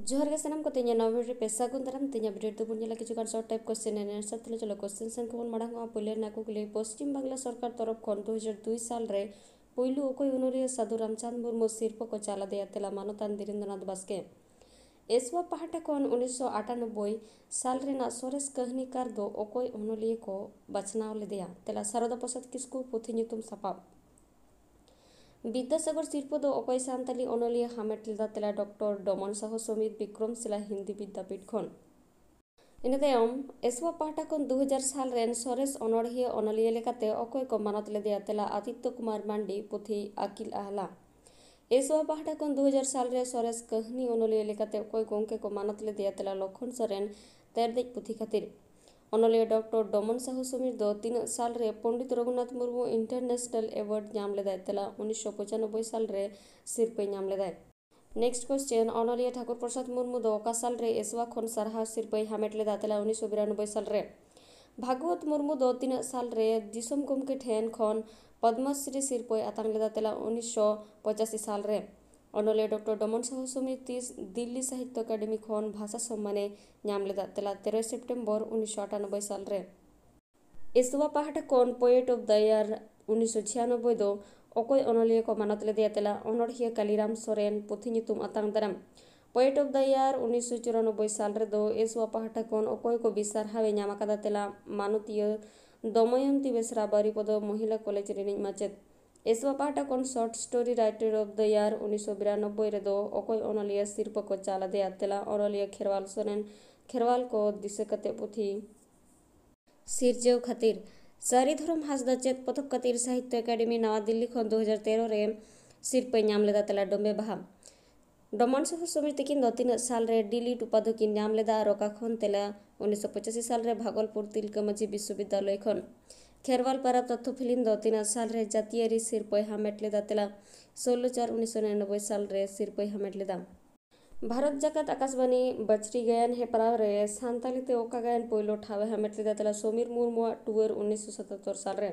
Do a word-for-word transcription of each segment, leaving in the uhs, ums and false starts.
ᱡᱚᱦᱟᱨ ᱜᱮ ᱥᱟᱱᱟᱢ ᱠᱚᱛᱮ, ᱤᱧᱟᱹᱜ ᱱᱟᱣᱟ video ᱨᱮ ᱯᱮ ᱥᱟᱹᱜᱩᱱ ᱫᱟᱨᱟᱢ᱾ ᱛᱮᱦᱮᱧᱟᱜ video ᱨᱮᱫᱚ ᱵᱚᱱ ᱧᱮᱞᱟ ᱠᱤᱪᱷᱩ ᱜᱟᱱ short type question and answer᱾ ᱛᱟᱦᱞᱮ ᱪᱚᱞᱚ question ᱥᱮᱱ ᱠᱚᱵᱚᱱ ᱢᱟᱲᱟᱝᱚᱜᱼᱟ᱾ ᱯᱳᱭᱞᱳ ᱨᱮᱱᱟᱜ ᱠᱩᱠᱞᱤ, ᱯᱚᱥᱪᱤᱢ ᱵᱟᱝᱞᱟ ᱥᱚᱨᱠᱟᱨ ᱛᱚᱨᱚᱯ ᱠᱷᱚᱱ ᱫᱩ ᱦᱟᱡᱟᱨ ᱫᱩᱭ ᱥᱟᱞ ᱨᱮ ᱯᱩᱭᱞᱩ ᱚᱠᱚᱭ ᱚᱱᱚᱞᱤᱭᱟᱹ ᱥᱟᱹᱫᱷᱩ ᱨᱟᱢᱪᱟᱸᱫᱽ ᱢᱩᱨᱢᱩ ᱥᱤᱨᱯᱟᱹ ᱠᱚ ᱪᱟᱞ ᱟᱫᱮᱭᱟ? ᱛᱮᱞᱟ ᱢᱟᱱᱚᱛᱟᱱ ᱫᱷᱤᱨᱮᱱᱫᱨᱚᱱᱟᱛᱷ ᱵᱟᱥᱠᱮ᱾ ᱮᱥᱣᱟ ᱯᱟᱦᱴᱟ ᱠᱷᱚᱱ ᱩᱱᱤᱥᱥᱚ ᱟᱴᱟᱱᱚᱵᱵᱳᱭ ᱥᱟᱞ ᱨᱮᱱᱟᱜ ᱥᱚᱨᱮᱥ ᱠᱟᱹᱦᱱᱤᱠᱟᱨ ᱫᱚ ᱚᱠᱚᱭ ᱚᱱᱚᱞᱤᱭᱟᱹ ᱠᱚ ᱵᱟᱪᱷᱱᱟᱣ ᱞᱮᱫᱮᱭᱟ? ᱛᱮᱞᱟ ᱥᱟᱨᱚᱫᱟ ᱯᱨᱚᱥᱟᱫᱽ ᱠᱤᱥᱠᱩ ᱯᱩᱛᱷᱤ ᱧᱩᱛᱩᱢ ᱥᱟᱯᱟᱵ᱾ ᱵᱤᱫᱽᱫᱟᱥᱟᱜᱚᱨ ᱥᱤᱨᱯᱟᱹ ᱫᱚ ᱚᱠᱚᱭ ᱥᱟᱱᱛᱟᱞᱤ ᱚᱱᱚᱞᱤᱭᱟᱹ ᱦᱟᱢᱮᱴ ᱞᱮᱫᱟ? ᱛᱮᱞᱟ ᱰᱚᱠᱴᱚᱨ ᱰᱚᱢᱚᱱ ᱥᱟᱦᱚ ᱥᱚᱢᱤᱛ, ᱵᱤᱠᱨᱚᱢᱥᱤᱞᱟ ᱦᱤᱱᱫᱤ ᱵᱤᱫᱽᱫᱟᱯᱤᱴ ᱠᱷᱚᱱ᱾ ᱤᱱᱟᱹ ᱛᱟᱭᱚᱢ ᱮᱥᱣᱟ ᱯᱟᱦᱴᱟ ᱠᱷᱚᱱ ᱫᱩ ᱦᱟᱡᱟᱨ ᱥᱟᱞ ᱨᱮᱱ ᱥᱚᱨᱮᱥ ᱚᱱᱚᱲᱦᱤᱭᱟᱹ ᱚᱱᱚᱞᱤᱭᱟᱹ ᱞᱮᱠᱟᱛᱮ ᱚᱠᱚᱭ ᱠᱚ ᱢᱟᱱᱚᱛ ᱞᱮᱫᱮᱭᱟ? ᱛᱮᱞᱟ ᱟᱫᱤᱛᱛᱚ ᱠᱩᱢᱟᱨ ᱢᱟᱱᱰᱤ, ᱯᱩᱛᱷᱤ ᱟᱹᱠᱤᱞ ᱟᱦᱞᱟ᱾ ᱮᱥᱣᱟ ᱯᱟᱦᱴᱟ ᱠᱷᱚᱱ ᱫᱩ ᱦᱟᱡᱟᱨ ᱥᱟᱞ ᱨᱮ ᱥᱚᱨᱮᱥ ᱠᱟᱹᱦᱱᱤ ᱚᱱᱚᱞᱤᱭᱟᱹ ᱞᱮᱠᱟᱛᱮ ᱚᱠᱚᱭ ᱜᱚᱢᱠᱮ ᱠᱚ ᱢᱟᱱᱚᱛ ᱞᱮᱫᱮᱭᱟ? ᱛᱮᱞᱟ ᱞᱚᱠᱷᱚᱱ ᱥᱚᱨᱮᱱ, ᱛᱮᱨᱫᱮᱡ ᱯᱩᱛᱷᱤ ᱠᱷᱟᱹᱛᱤᱨ᱾ ᱚᱱᱚᱞᱤᱭᱟᱹ ᱰᱚᱠᱴᱚᱨ ᱰᱚᱢᱚᱱ ᱥᱟᱦᱩ ᱥᱚᱢᱤᱨ ᱫᱚ ᱛᱤᱱᱟᱹᱜ ᱥᱟᱞ ᱨᱮ ᱯᱚᱱᱰᱤᱛ ᱨᱚᱜᱷᱩᱱᱟᱛᱷ ᱢᱩᱨᱢᱩ International Award ᱧᱟᱢ ᱞᱮᱫᱟᱭ? ᱛᱮᱞᱟ ᱩᱱᱤᱥᱥᱚ ᱯᱚᱸᱪᱟᱱᱚᱵᱵᱳᱭ ᱥᱟᱞ ᱨᱮ ᱥᱤᱨᱯᱟᱹᱭ ᱧᱟᱢ ᱞᱮᱫᱟᱭ᱾ Next question, ᱚᱱᱚᱞᱤᱭᱟᱹ ᱴᱷᱟᱠᱩᱨ ᱯᱨᱚᱥᱟᱫᱽ ᱢᱩᱨᱢᱩ ᱫᱚ ᱚᱠᱟ ᱥᱟᱞ ᱨᱮ ᱮᱥᱣᱟ ᱠᱷᱚᱱ ᱥᱟᱨᱦᱟᱣ ᱥᱤᱨᱯᱟᱹᱭ ᱦᱟᱢᱮᱴ ᱞᱮᱫᱟ? ᱛᱮᱞᱟ ᱩᱱᱤᱥᱥᱚ ᱵᱤᱨᱟᱱᱚᱵᱵᱳᱭ ᱥᱟᱞ ᱨᱮ᱾ ᱵᱷᱟᱜᱽᱣᱚᱛ ᱢᱩᱨᱢᱩ ᱫᱚ ᱛᱤᱱᱟᱹᱜ ᱥᱟᱞ ᱨᱮ ᱫᱤᱥᱚᱢ ᱜᱚᱢᱠᱮ ᱴᱷᱮᱱ ᱠᱷᱚᱱ ᱯᱚᱫᱽᱢᱚᱥᱨᱤ ᱥᱤᱨᱯᱟᱹᱭ ᱟᱛᱟᱝ ᱞᱮᱫᱟ? ᱛᱮᱞᱟ ᱩᱱᱤᱥᱥᱚ ᱯᱚᱸᱪᱟᱥᱤ ᱥᱟᱞ ᱨᱮ᱾ ᱚᱱᱚᱞᱤᱭᱟᱹ ᱰᱚᱠᱴᱚᱨ ᱰᱚᱢᱚᱱ ᱥᱟᱦᱩ ᱥᱚᱢᱤᱨ ᱛᱤᱥ ᱫᱤᱞᱞᱤ ᱥᱟᱦᱤᱛᱛᱚ ᱮᱠᱟᱰᱮᱢᱤ ᱠᱷᱚᱱ ᱵᱷᱟᱥᱟ ᱥᱚᱢᱢᱟᱱᱮ ᱧᱟᱢ ᱞᱮᱫᱟ? ᱛᱮᱞᱟ ᱛᱮᱨᱚᱭ ᱥᱮᱯᱴᱮᱢᱵᱚᱨ ᱩᱱᱤᱥᱥᱚ ᱟᱴᱟᱱᱚᱵᱵᱳᱭ ᱥᱟᱞ ᱨᱮ᱾ ᱮᱥᱣᱟ ᱯᱟᱦᱴᱟ ᱠᱷᱚᱱ Poet of the Year ᱩᱱᱤᱥᱥᱚ ᱪᱷᱤᱭᱟᱱᱚᱵᱵᱳᱭ ᱫᱚ ᱚᱠᱚᱭ ᱚᱱᱚᱞᱤᱭᱟᱹ ᱠᱚ ᱢᱟᱱᱚᱛ ᱞᱮᱫᱮᱭᱟ? ᱛᱮᱞᱟ ᱚᱱᱚᱲᱦᱤᱭᱟᱹ ᱠᱟᱞᱤᱨᱟᱢ ᱥᱚᱨᱮᱱ, ᱯᱩᱛᱷᱤ ᱧᱩᱛᱩᱢ ᱟᱛᱟᱝ ᱫᱟᱨᱟᱢ᱾ Poet of the Year ᱩᱱᱤᱥᱥᱚ ᱪᱩᱨᱟᱱᱚᱵᱵᱳᱭ ᱥᱟᱞ ᱨᱮᱫᱚ ᱮᱥᱣᱟ ᱯᱟᱦᱴᱟ ᱠᱷᱚᱱ ᱚᱠᱚᱭ ᱠᱚ ᱵᱤᱥᱟᱨᱦᱟᱣ ᱮ ᱧᱟᱢ ᱟᱠᱟᱫᱟ? ᱛᱮᱞᱟ ᱢᱟᱱᱚᱛᱤᱭᱟᱹ ᱫᱚᱢᱚᱭᱚᱱᱛᱤ ᱵᱮᱥᱨᱟ, ᱵᱟᱨᱤᱯᱚᱫᱚ ᱢᱚᱦᱤᱞᱟ ᱠᱚᱞᱮᱡᱽ ᱨᱤᱱᱤᱡ ᱢᱟᱪᱮᱫ᱾ ᱮᱥᱣᱟ ᱯᱟᱦᱴᱟ ᱠᱷᱚᱱ Short Story Writer of the Year ᱩᱱᱤᱥᱥᱚ ᱵᱤᱨᱟᱱᱚᱵᱵᱳᱭ ᱨᱮᱫᱚ ᱚᱠᱚᱭ ᱚᱱᱚᱞᱤᱭᱟᱹ ᱥᱤᱨᱯᱟᱹ ᱠᱚ ᱪᱟᱞ ᱟᱫᱮᱭᱟ? ᱛᱮᱞᱟ ᱚᱱᱚᱞᱤᱭᱟᱹ ᱠᱷᱮᱨᱣᱟᱞ ᱥᱚᱨᱮᱱ, ᱠᱷᱮᱨᱣᱟᱞ ᱠᱚ ᱫᱤᱥᱟᱹ ᱠᱟᱛᱮ ᱯᱩᱛᱷᱤ᱾ ᱥᱤᱨᱡᱟᱹᱣ ᱠᱷᱟᱹᱛᱤᱨ᱾ ᱥᱟᱹᱨᱤ ᱫᱷᱚᱨᱚᱢ ᱦᱟᱸᱥᱫᱟ ᱪᱮᱫ ᱯᱚᱛᱚᱵ ᱠᱷᱟᱹᱛᱤᱨ ᱥᱟᱦᱤᱛᱛᱚ ᱮᱠᱟᱰᱮᱢᱤ ᱱᱟᱣᱟ ᱫᱤᱞᱞᱤ ᱠᱷᱚᱱ ᱫᱩ ᱦᱟᱡᱟᱨ ᱛᱮᱨᱚ ᱨᱮ ᱥᱤᱨᱯᱟᱹᱭ ᱧᱟᱢ ᱞᱮᱫᱟ? ᱛᱮᱞᱟ ᱰᱚᱢᱵᱮ ᱵᱟᱦᱟ᱾ ᱰᱚᱢᱚᱱ ᱥᱟᱦᱩ ᱥᱚᱢᱤᱨ ᱛᱤᱠᱤᱱ ᱫᱚ ᱛᱤᱱᱟᱹᱜ ᱥᱟᱞ ᱨᱮ ᱰᱤᱞᱤᱴ ᱩᱯᱟᱫᱷᱤ ᱠᱤᱱ ᱧᱟᱢ ᱞᱮᱫᱟ ᱟᱨ ᱚᱠᱟ ᱠᱷᱚᱱ? ᱛᱮᱞᱟ ᱩᱱᱤᱥᱥᱚ ᱯᱚᱸᱪᱟᱥᱤ ᱥᱟᱞ ᱨᱮ ᱵᱷᱟᱜᱚᱞᱯᱩᱨ ᱛᱤᱞᱠᱟᱹ ᱢᱟᱹᱡᱷᱤ ᱵᱤᱥᱥᱚᱵᱤᱫᱽᱫᱟᱞᱚᱭ ᱠᱷᱚᱱ᱾ ᱠᱷᱮᱨᱣᱟᱞ ᱯᱟᱨᱟᱵᱽ ᱛᱚᱛᱛᱷᱚ ᱯᱷᱤᱞᱢ ᱫᱚ ᱛᱤᱱᱟᱹᱜ ᱥᱟᱞ ᱨᱮ ᱡᱟᱹᱛᱤᱭᱟᱹᱨᱤ ᱥᱤᱨᱯᱟᱹᱭ ᱦᱟᱢᱮᱴ ᱞᱮᱫᱟ? ᱛᱮᱞᱟ ᱥᱳᱞᱞᱳ ᱪᱟᱨ ᱩᱱᱤᱥᱥᱚ ᱱᱤᱨᱟᱱᱚᱵᱵᱳᱭ ᱥᱟᱞ ᱨᱮ ᱥᱤᱨᱯᱟᱹᱭ ᱦᱟᱢᱮᱴ ᱞᱮᱫᱟ᱾ ᱵᱷᱟᱨᱚᱛ ᱡᱟᱠᱟᱛ ᱟᱠᱟᱥᱵᱟᱱᱤ ᱵᱟᱪᱨᱤ ᱜᱟᱭᱟᱱ ᱦᱮᱯᱨᱟᱣ ᱨᱮ ᱥᱟᱱᱛᱟᱲᱤ ᱛᱮ ᱚᱠᱟ ᱜᱟᱭᱟᱱ ᱯᱳᱭᱞᱳ ᱴᱷᱟᱶ ᱮ ᱦᱟᱢᱮᱴ ᱞᱮᱫᱟ? ᱛᱮᱞᱟ ᱥᱚᱢᱤᱨ ᱢᱩᱨᱢᱩᱣᱟᱜ ᱴᱩᱣᱟᱹᱨ ᱩᱱᱤᱥᱥᱚ ᱥᱟᱛᱟᱛᱛᱚᱨ ᱥᱟᱞ ᱨᱮ᱾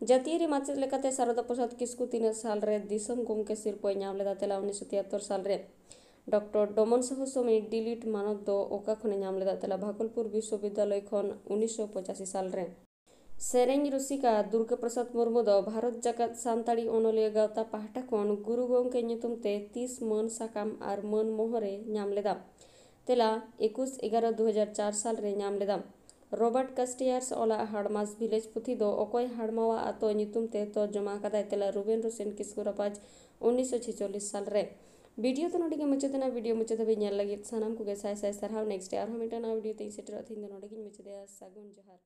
ᱡᱟᱹᱛᱤᱭᱟᱹᱨᱤ ᱢᱟᱪᱮᱫ ᱞᱮᱠᱟᱛᱮ ᱥᱟᱨᱚᱫᱟ ᱯᱨᱚᱥᱟᱫᱽ ᱠᱤᱥᱠᱩ ᱛᱤᱱᱟᱹᱜ ᱥᱟᱞ ᱨᱮ ᱫᱤᱥᱚᱢ ᱜᱚᱢᱠᱮ ᱥᱤᱨᱯᱟᱹᱭ ᱧᱟᱢ ᱞᱮᱫᱟ? ᱛᱮᱞᱟ ᱩᱱᱤᱥᱥᱚ ᱛᱤᱭᱟᱛᱛᱚᱨ ᱥᱟᱞ ᱨᱮ᱾ ᱰᱚᱠᱴᱚᱨ ᱰᱚᱢᱚᱱ ᱥᱟᱦᱩ ᱥᱚᱢᱤ ᱰᱤᱞᱤᱴ ᱢᱟᱱᱚᱛ ᱫᱚ ᱚᱠᱟ ᱠᱷᱚᱱᱮ ᱧᱟᱢ ᱞᱮᱫᱟ? ᱛᱮᱞᱟ, ᱵᱷᱟᱜᱚᱞᱯᱩᱨ ᱵᱤᱥᱥᱚᱵᱤᱫᱽᱫᱟᱞᱚᱭ ᱠᱷᱚᱱ ᱩᱱᱤᱥᱥᱚ ᱯᱚᱸᱪᱟᱥᱤ ᱥᱟᱞ ᱨᱮ᱾ ᱥᱮᱨᱮᱧ ᱨᱩᱥᱤᱠᱟ ᱫᱩᱨᱜᱟ ᱯᱨᱚᱥᱟᱫᱽ ᱢᱩᱨᱢᱩ ᱫᱚ ᱵᱷᱟᱨᱚᱛ ᱡᱟᱠᱟᱛ ᱥᱟᱱᱛᱟᱲᱤ ᱚᱱᱚᱞᱤᱭᱟᱹ ᱜᱟᱶᱛᱟ ᱯᱟᱦᱴᱟ ᱠᱷᱚᱱ ᱜᱩᱨᱩ ᱜᱚᱢᱠᱮ ᱧᱩᱛᱩᱢ ᱛᱮ ᱛᱤᱥ ᱢᱟᱹᱱ ᱥᱟᱠᱟᱢ ᱟᱨ ᱢᱟᱹᱱ ᱢᱚᱦᱚᱨᱮ ᱧᱟᱢ ᱞᱮᱫᱟ? ᱛᱮᱞᱟ, ᱮᱠᱩᱥ ᱮᱜᱟᱨᱚ ᱫᱩ ᱦᱟᱡᱟᱨ ᱪᱟᱨ ᱥᱟᱞ ᱨᱮ ᱧᱟᱢ ᱞᱮᱫᱟ᱾ ᱨᱚᱵᱟᱨᱴ ᱠᱟᱥᱴᱤᱭᱟᱨᱥ ᱚᱞᱟᱜ ᱦᱟᱲᱢᱟᱥ ᱵᱷᱤᱞᱮᱡᱽ ᱯᱩᱛᱷᱤ ᱫᱚ ᱚᱠᱚᱭ ᱦᱟᱲᱢᱟᱣᱟ ᱟᱛᱳ ᱧᱩᱛᱩᱢ ᱛᱮ ᱛᱚᱨᱡᱚᱢᱟ ᱟᱠᱟᱫᱟᱭ? ᱛᱮᱞᱟ, ᱨᱩᱵᱮᱱ ᱨᱚᱥᱮᱱ ᱠᱤᱥᱠᱩ ᱨᱟᱯᱟᱡᱽ, ᱩᱱᱤᱥᱥᱚ ᱪᱷᱮᱪᱚᱞᱞᱤᱥ ᱥᱟᱞ ᱨᱮ᱾ ᱵᱷᱤᱰᱤᱭᱳ ᱫᱚ ᱱᱚᱰᱮ ᱜᱮ ᱢᱩᱪᱟᱹᱫ ᱮᱱᱟ᱾ ᱵᱷᱤᱰᱤᱭᱳ ᱢᱩᱪᱟᱹᱫ ᱫᱷᱟᱹᱵᱤᱡ ᱧᱮᱞ ᱞᱟᱹᱜᱤᱫ ᱥᱟᱱᱟᱢ ᱠᱚᱜᱮ ᱥᱟᱭ ᱥᱟᱭ ᱥᱟᱨᱦᱟᱣ᱾ ᱱᱮᱠᱥᱴ ᱟᱨᱦᱚᱸ ᱢᱤᱫᱴᱟᱝ ᱱᱟᱣᱟ ᱵᱷᱤᱰᱤᱭᱳ ᱛᱮᱧ ᱥᱮᱴᱮᱨᱚᱜᱼᱟ᱾ ᱛᱮᱦᱮᱧ ᱫᱚ ᱱᱚᱰᱮ ᱜᱤᱧ ᱢᱩᱪᱟᱹᱫᱮᱜᱼᱟ᱾ ᱥᱟᱹᱜᱩᱱ ᱡᱚᱦᱟᱨ᱾